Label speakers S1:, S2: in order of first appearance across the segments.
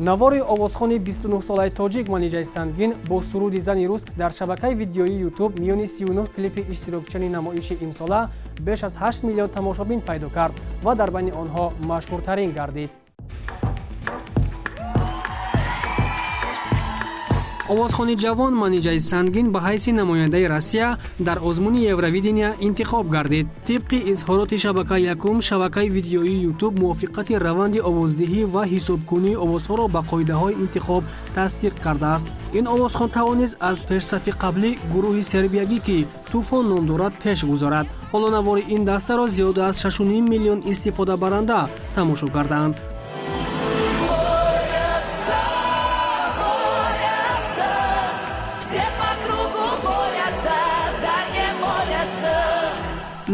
S1: Навори овозхони 29-солаи тоҷик Манижаи Сангин бо суруди «Зани рус» дар шабакаи видеоии Ютуб миёни 39 клипи иштирокчиёни намоиши имсола беш аз 8 миллион тамошобин пайдо кард ва дар байни онҳо машҳуртарин гардид. Овозхони ҷавон Манижаи Сангин ба ҳайси намояндаи Россия дар озмуни Евровидения интихоб гардид. Тибқи изҳороти шабакаи якум, шабакаи видеоии Ютуб мувофиқати раванди овоздиҳӣ ва ҳисобкунии овозҳоро ба қоидаҳои интихоб тасдиқ кардааст. Ин овозхон тавонист аз пешсафи қаблӣ гурӯҳи сербиягӣ, ки «Тӯфон» ном дорад, пеш гузорад. Ҳоло навори ин дастаро зиёда аз 6,5 миллион истифодабаранда тамошо кардаанд.
S2: Борются, борются, все по кругу борются, да не молятся.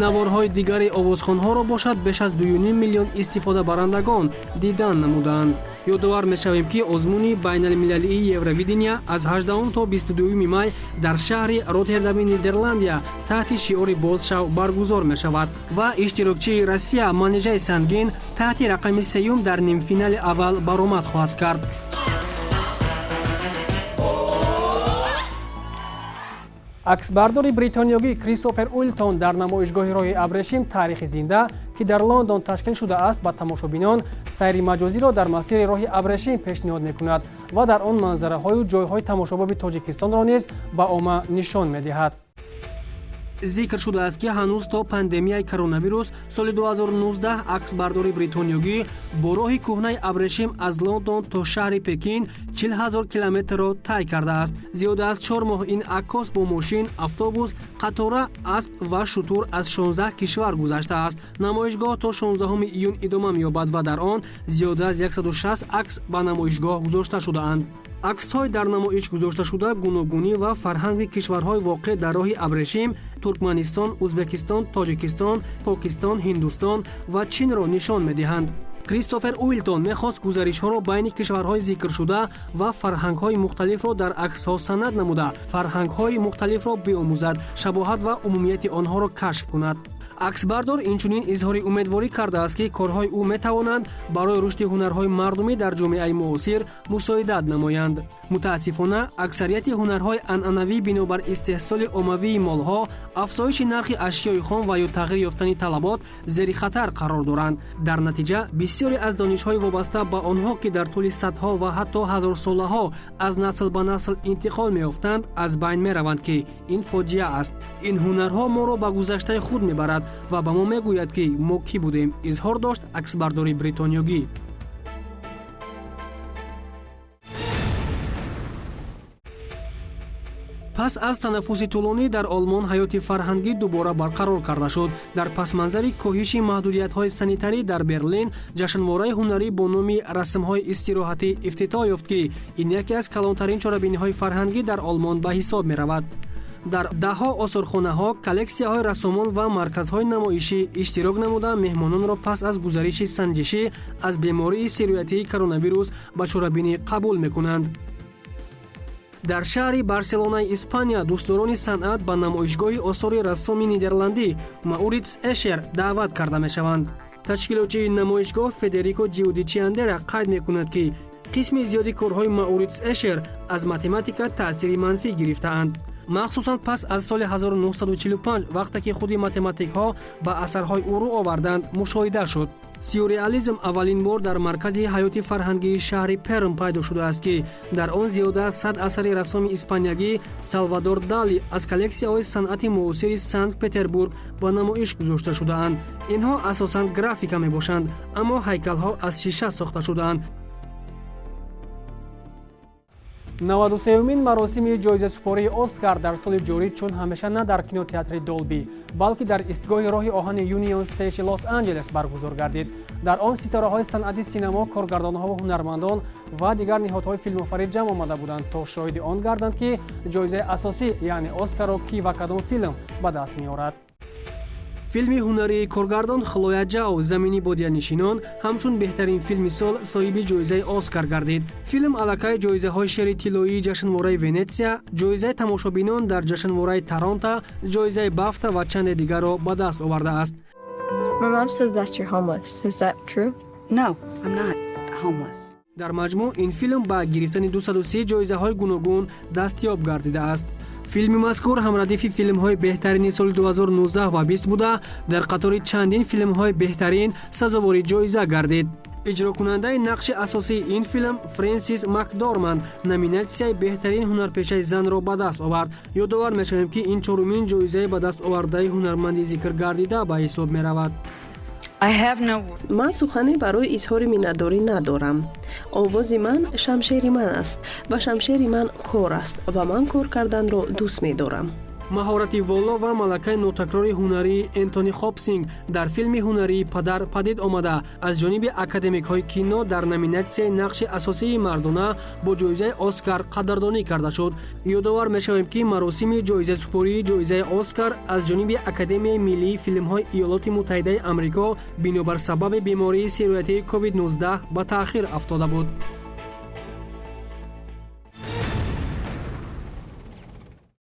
S1: Наворҳои дигари овозхонҳоро бошад, беш аз 2,5 миллион истифодабарандагон дидан намуданд. Ёдовар мешавем, ки озмуни байналмилалии Евровидения аз 18 то 22 май дар шаҳри Роттердами Нидерландия таҳти шиори «Бозшав» баргузор мешавад ва иштирокчии Россия Манижаи Сангин таҳти рақами сеюм дар нимфинали аввал баромад хоҳад кард. Аксбардори бритониёгӣ Кристофер Уилтон дар намоишгоҳи роҳи абрешим «Таърихи зинда», ки дар Лондон ташкил шудааст, ба тамошобинон сайри маҷозиро дар масири роҳи абрешим пешниҳод мекунад ва дар он манзараҳою ҷойҳои тамошобоби Тоҷикистонро низ ба омма нишон медиҳад. Зикр шудааст, ки ҳанӯз то пандемияи коронавирус соли 2019 аксбардори бритониёгӣ бо роҳи кӯҳнаи абрешим аз Лондон то шаҳри Пекин 40 ҳазор километрро тай кардааст. Зиёда аз 4 моҳ ин аккос бо мошин, автобус, қатора, асп ва шутур аз 16 кишвар гузаштааст. Намоишгоҳ то 16 июн идома меёбад ва дар он зиёда аз 160 акс ба намоишгоҳ гузошта шудаанд. Аксҳои дар намоиш гузошташуда гуногунӣ ва фарҳанги кишварҳои воқеъ дар роҳи абрешим: Туркманистон, Ӯзбекистон, Тоҷикистон, Покистон, Ҳиндустон ва Чинро нишон медиҳанд. Кристофер Уилтон мехост гузаришҳоро байни кишварҳои зикршуда ва фарҳангҳои мухталифро дар аксҳо санад намуда, фарҳангҳои мухталифро биомӯзад, шабоҳат ва умумияти онҳоро кашф кунад. Аксбардор инчунин изҳори умедворӣ кардааст, ки корҳои ӯ метавонанд барои рушди ҳунарҳои мардумӣ дар ҷомеаи муосир мусоидат намоянд. Мутаассифона, аксарияти ҳунарҳои анъанавӣ бинобар истеҳсоли оммавии молҳо, афзоиши нархи ашёи хом ва ё тағйир ёфтани талабот зери хатар қарор доранд. Дар натиҷа бисёре аз донишҳои вобаста ба онҳо, ки дар тӯли садҳо ва ҳатто ҳазорсолаҳо аз насл ба насл интиқол меёфтанд, аз байн мераванд, ки ин фоҷиа аст. Ин ҳунарҳо моро ба гузаштаи худ мебарад ва ба мо мегӯяд, ки мо кӣ будем, изҳор дошт аксбардори бритониёгӣ. Пас аз танаффуси тӯлонӣ дар Олмон ҳаёти фарҳангӣ дубора барқарор карда шуд. Дар пасманзари коҳиши маҳдудиятҳои санитарӣ дар Берлин ҷашнвораи ҳунарӣ бо номи «Расмҳои истироҳатӣ» ифтитоҳ ёфт, ки ин яке аз калонтарин чорабиниҳои фарҳангӣ дар Олмон ба ҳисоб меравад. Дар даҳҳо осорхонаҳо, коллексияҳои рассомон ва марказҳои намоишӣ иштирок намуда, меҳмононро пас аз гузариши санҷишӣ аз бемории сироятии коронавирус ба чорабинӣ қабул мекунанд. Дар шаҳри Барселонаи Испания дӯстдорони санъат ба намоишгоҳи осори рассоми нидерландӣ Мауритс Эшер даъват карда мешаванд. Ташкилотчии намоишгоҳ Федерико Ҷиудичиандера қайд мекунад, ки қисми зиёди корҳои Мауритс Эшер аз математика таъсири манфӣ гирифтаанд, махсусан пас аз соли 1945, вақте ки худи математикҳо ба асарҳои ӯ рӯ оварданд, мушоҳида шуд. Сюрреализм аввалин бор дар маркази ҳаёти фарҳангии шаҳри Перм пайдо шудааст, ки дар он зиёда аз 100 асари рассоми испаниягӣ Салвадор Дали аз коллексияҳои санъати муосири Санкт Петербург ба намоиш гузошта шудаанд. Инҳо асосан графика мебошанд, аммо ҳайкалҳо аз шиша сохта шудаанд. 93-умин маросими ҷоизасупории Оскар дар соли ҷорӣ чун ҳамеша на дар кинотеатри Долби, балки дар истгоҳи роҳи оҳани Юнион Стейши Лос Анҷелес баргузор гардид. Дар он ситораҳои санъати синамо, коргардонҳо ва ҳунармандон ва дигар ниҳодҳои филмофарид ҷамъ омада буданд, то шоҳиди он гарданд, ки ҷоизаи асосӣ, яъне Оскарро кӣ ва кадом филм ба даст меорад. Филми ҳунарии коргардон Хлоя Ҷао «Замини бодиянишинон» ҳамчун беҳтарин филми сол соҳиби ҷоизаи Оскар гардид. Филм аллакай ҷоизаҳои Шери тиллоии ҷашнвораи Венетсия, ҷоизаи тамошобинон дар ҷашнвораи Торонто, ҷоизаи Бафта ва чанде дигарро ба даст овардааст.
S3: My mom says that you're homeless. Is that true?
S4: No, I'm not homeless.
S1: Дар маҷмӯъ ин филм ба гирифтани 203 ҷоизаҳои гуногун дастёб гардидааст. Филми мазкур ҳамрадифи филмҳои беҳтарини соли 2019 ва 20 буда, дар қатори чандин филмҳои беҳтарин сазовори ҷоиза гардид. Иҷрокунандаи нақши асосии ин филм, Френсис Макдорманд, номинатсияи беҳтарин ҳунарпешаи занро ба даст овард. Ёдовар мешавем, ки ин чорумин ҷоизаи ба даст овардаи ҳунарманди зикргардида ба ҳисоб меравад.
S3: Ман сухане барои изҳори миннатдорӣ надорам. Овози ман шамшери ман аст ва шамшери ман кор аст ва ман кор карданро дӯст медорам.
S1: Маҳорати воло ва малакаи нотакрори ҳунарии Энтони Хопкинс дар филми ҳунарии «Падар» падид омада, аз ҷониби академикҳои кино дар номинатсияи нақши асосии мардона бо ҷоизаи Оскар қадрдонӣ карда шуд. Ёдовар мешавем, ки маросими ҷоизасупории ҷоизаи Оскар аз ҷониби Академияи миллии филмҳои Иёлоти Муттаҳидаи Амрико бинобар сабаби бемории сироятии COVID-19 ба таъхир афтода буд.